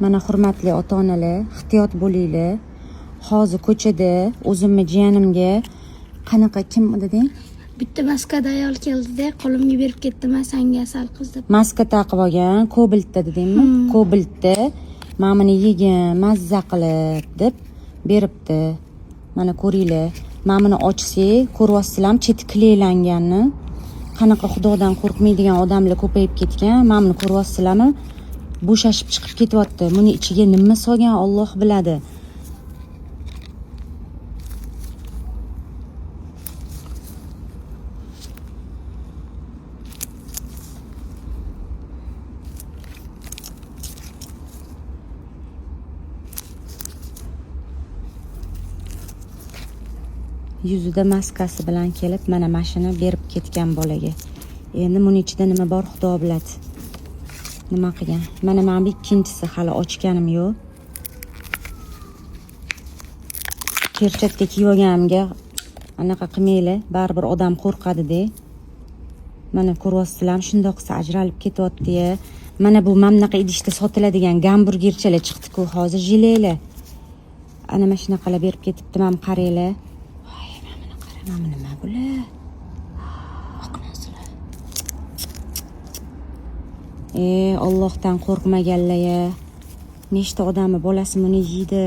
Mana hurmatli ota-onalar, ehtiyot bo'linglar. Hozir ko'chada o'zimni jiyanimga qanaqa kim deding? Bitta maskada ayol keldida, qo'limga berib ketdi, man sanga asal qiz deb. Maska taqib olgan, Kobaltda dedingmi? Kobaltda mana buni yegin, mazza qilib deb beribdi. Mana ko'ringlar. Mana buni ochsak, ko'ryapsizlarmi, cheti kleylanganini. Qanaqa xudodan qo'rqmaydigan odamlar ko'payib ketgan. Mana buni ko'ryapsizlarmi? Bo'shashib chiqib ketyapti. Buni ichiga nima solgan Alloh biladi. Yuzida maskasi bilan kelib mana mashina berib ketgan bolaga. Endi buni ichida nima bor Xudo biladi. Nima qilgan? Mana bu ikkinchisi, hali ochganim yo'q. Perchatka kiyib olganimga anaqa qilmanglar, baribir odam qo'rqadi-da. Mana ko'ryapsizlarmi, shundoq qilsa ajralib ketyapti-ya. Mana bu mana bunaqa idishda sotiladigan gamburgerchalar chiqdi-ku hozir, jilaylar. Ana mana shunaqalar berib ketibdi, mana qaranglar. Voy, mana buni qara, mana bu nima bular? Oq narsalar. E, Allohdan qo'rqmaganlar-ya. Nechta odamni bolasi buni yeydi.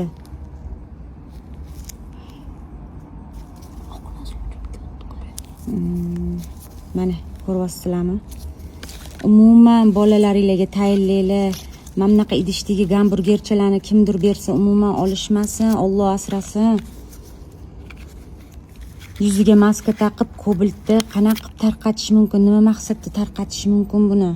Oq narsalar uchib ketdi, qara. Mana ko'ryapsizlarmi? Umuman bolalaringlarga tayinlanglar. Mana bunaqa idishdagi gamburgerchalarni kimdir bersa, umuman olishmasin, Alloh asrasin. Yuziga maska taqib, Kobaltda qanaqa qilib tarqatish mumkin? Nima maqsadda tarqatish mumkin buni?